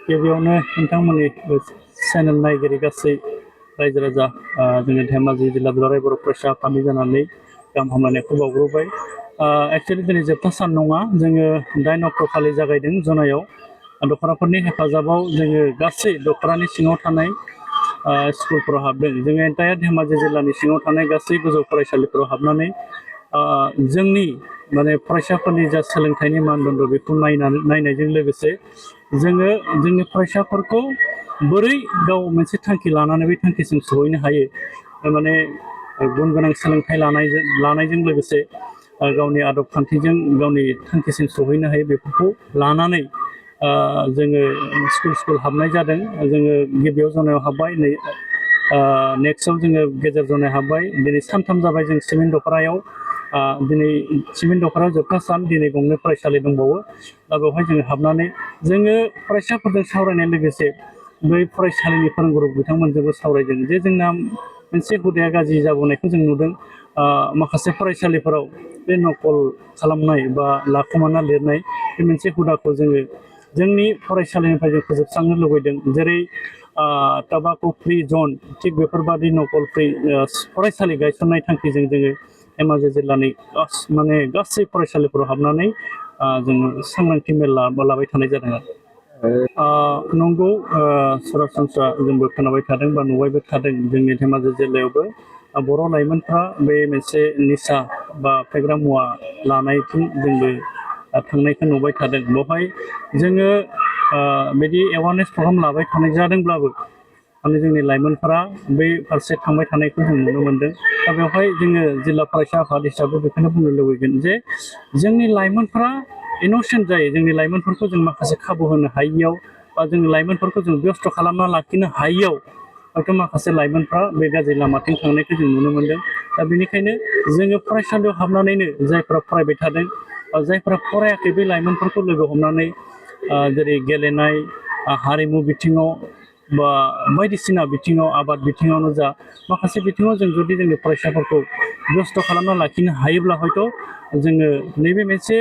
गिबियावनो नोंथांमोननि चेनेल नायगिरि गासै रायजो राजा जोंनि धेमाजि जिल्ला दुलाराय बर' फरायसा आफादनि जानानै गाहाम हामलायनायखौ बावग्रोबाय। एक्सुवेलि दिनै जोबथा सान नङा, जोङो 9 अक्ट' खालि जागायदों जनायाव। दखराफोरनि हेफाजाबाव जोङो गासै दखरानि सिङाव थानाय स्कुलफोराव हाबदों। जोङो एन्टायार धेमाजि जिल्लानि सिङाव थानाय गासै गोजौ फरायसालिफोराव हाबनानै जोंनि माने फरायसाफोरनि जा सोलोंथाइनि मानदण्ड बेखौ नायनायजों लोगोसे जोङो जोंनि फरायसाफोरखौ बोरै गाव मोनसे थांखि लानानै बे थांखिसिम सहैनो हायो, माने गुन गोनां सोलोंथाइ लानायजों लोगोसे गावनि आदब खान्थिजों गावनि थांखिसिम सहैनो हायो बेफोरखौ लानानै जोङो स्कुल हाबनाय जादों। जोङो गिबियाव जनायाव हाबबाय, नेक्स्टआव जोङो गेजेर जनायाव हाबबाय। दिनै सानथाम जाबाय जों सिमेन्ट दखरायाव। दिनै सिमेन्ट दखरायाव जोबथा सान, दिनै गंनै फरायसालि दंबावो। दा बेवहाय जोङो हाबनानै जोङो फरायसाफोरजों सावरायनाय लोगोसे बै फरायसालिनि फोरोंगुरु बिथांमोनजोंबो सावरायदों जे जोंना मोनसे हुदाया गाज्रि जाबोनायखौ जों नुदों। माखासे फरायसालिफोराव बे नकल खालामनाय बा लाखुमाना लिरनाय बे मोनसे हुदाखौ जोङो जोंनि फरायसालिनिफ्राय जों फोजोबस्रांनो लुबैदों। जेरै टबाक' फ्रि जन, थिग बेफोरबादि नकल फ्रि फरायसालि गायसननाय थांखिजों जोङो धेमाजि जिल्लानि माने गासै फरायसालिफोराव हाबनानै जोङो सांग्रांथि मेल लाबाय थानाय जादों आरो। नंगौ, सरासनस्रा जोंबो खोनाबाय थादों बा नुबायबो थादों, जोंनि धेमाजि जिल्लायावबो बर' लाइमोनफ्रा बे मोनसे निसा बा फेग्रा मुवा लानायथिं जोंबो थांनायखौ नुबाय थादों। बेवहाय जोङो बिदि एवारनेस प्रग्राम लाबाय थानाय जादोंब्लाबो माने जोंनि लाइमोनफोरा बै फारसे थांबाय थानायखौ जों नुनो मोनदों। दा बेवहाय जोङो जिल्ला फरायसा आफाद हिसाबै बेखौनो बुंनो लुबैगोन जे जोंनि लाइमोनफोरा इन'सेन्ट जायो। जोंनि लाइमोनफोरखौ जों माखासे खाबु होनो हायियाव बा जोंनि लाइमोनफोरखौ जों बेस्थ' खालामना लाखिनो हायियाव हयथ' माखासे लाइमोनफ्रा बे गाज्रि लामाथिं थांनायखौ जों नुनो मोनदों। दा बेनिखायनो जोङो फरायसालियाव हाबनानैनो जायफ्रा फरायबाय थादों बा जायफ्रा फरायाखै बे लाइमोनफोरखौ लोगो हमनानै जेरै गेलेनाय, हारिमु बिथिङाव बा बायदिसिना बिथिङाव, आबाद बिथिङावनो जा, माखासे बिथिङाव जों जुदि जोंनि फरायसाफोरखौ बेस्थ' खालामना लाखिनो हायोब्ला हयथ' जोङो नैबे मोनसे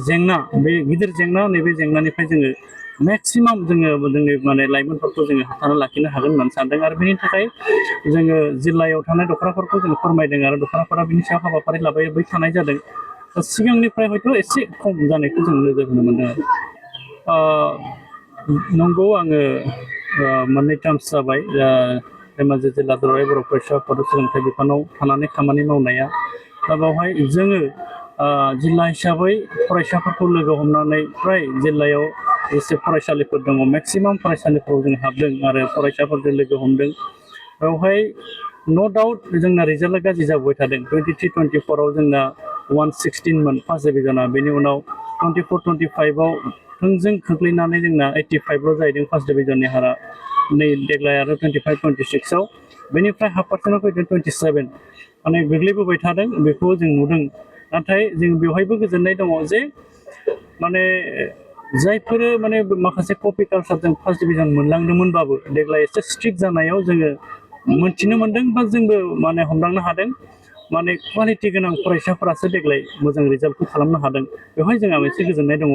जेंना, बे गिदिर जेंना, नैबे जेंनानिफ्राय जोङो मेक्सिमाम जोङो जोंनि माने लाइमोनफोरखौ जोङो होबथाना लाखिनो हागोन होननानै सानदों। आरो बेनि थाखाय जोङो जिल्लायाव थानाय दखराफोरखौ जों फोरमायदों आरो दखराफोरा बिनि सायाव हाबाफारि लाबाय थानाय जादों। सिगांनिफ्राय हयथ' एसे खम जानायखौ जों नोजोर होनो मोनदों आरो। नंगौ, आङो मोननै टार्मस जाबाय धेमाजि जिल्ला दुलाराय बर' फरायसा आफाद सोलोंथाइ बिफानाव थानानै खामानि मावनाया। दा बेवहाय जोङो जिल्ला हिसाबै फरायसाफोरखौ लोगो हमनानै फ्राय जिल्लायाव जेसे फरायसालिफोर दङ मेक्सिमाम फरायसालिफोराव जों हाबदों आरो फरायसाफोरजों लोगो हमदों। बेवहाय न' डाउट जोंना रिजाल्टआ गाज्रि जाबोबाय थादों। 23-24आव जोंना 116मोन फार्स्ट डिभिजना, बेनि उनाव 24-25आव थोंजों खोख्लैनानै जोंना 85ल' जाहैदों फार्स्ट डिभिजननि हारा। नै देग्लाय आरो 25-26आव बेनिफ्राय हाफ पार्सेन्टआव फैदों 27, माने गोग्लैबोबाय थादों, बेखौ जों नुदों। नाथाय जों बेवहायबो गोजोननाय दङ जे माने जायफोरो माने माखासे कपि कालसारजों फार्स्ट डिभिजन मोनलांदोंमोनबाबो देग्लाय एसे स्ट्रिक्ट जानायाव जोङो मोनथिनो मोनदों बा जोंबो माने हमदांनो हादों, माने क्वालिटि गोनां फरायसाफोरासो देग्लाय मोजां रिजाल्टखौ खालामनो हादों। बेवहाय जोंहा मोनसे गोजोननाय दङ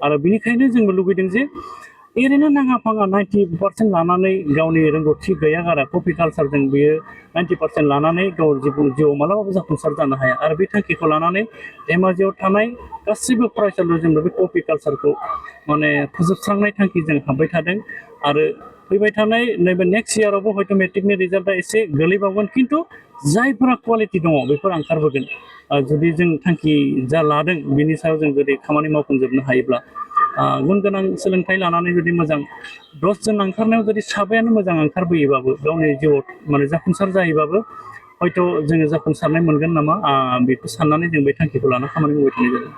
आरो बेनिखायनो जोंबो लुबैदों जे ओरैनो नाङा फाङा 90% लानानै गावनि रोंगौथि गैया गारा कपि कालसारजों बियो 90% लानानै गाव जिउआव मालाबाबो जाफुंसार जानो हाया। आरो बे थांखिखौ लानानै धेमाजियाव थानाय गासैबो फरायसालियाव जोंबो बे कपि कालसारखौ माने फोजोबस्रांनाय थांखिजों हाबबाय थादों। आरो फैबाय थानाय नैबे नेक्स्ट इयारावबो हयथ' मेट्रिकनि रिजाल्टआ एसे गोलैबावगोन, खिन्थु जायफोरा क्वालिटि दङ बेफोर ओंखारबोगोन। जुदि जों थांखि जा लादों बिनि सायाव जों जुदि खामानि मावफुंजोबनो हायोब्ला, गुन गोनां सोलोंथाइ लानानै जुदि मोजां 10 जन ओंखारनायाव जुदि साबायानो मोजां ओंखारबोयोबाबो गावनि जिउआव माने जाफुंसार जायोबाबो हयथ' जोङो जाफुंसारनाय मोनगोन नामा, बेखौ साननानै जों बे थांखिखौ लाना खामानि मावबाय थानाय जादों।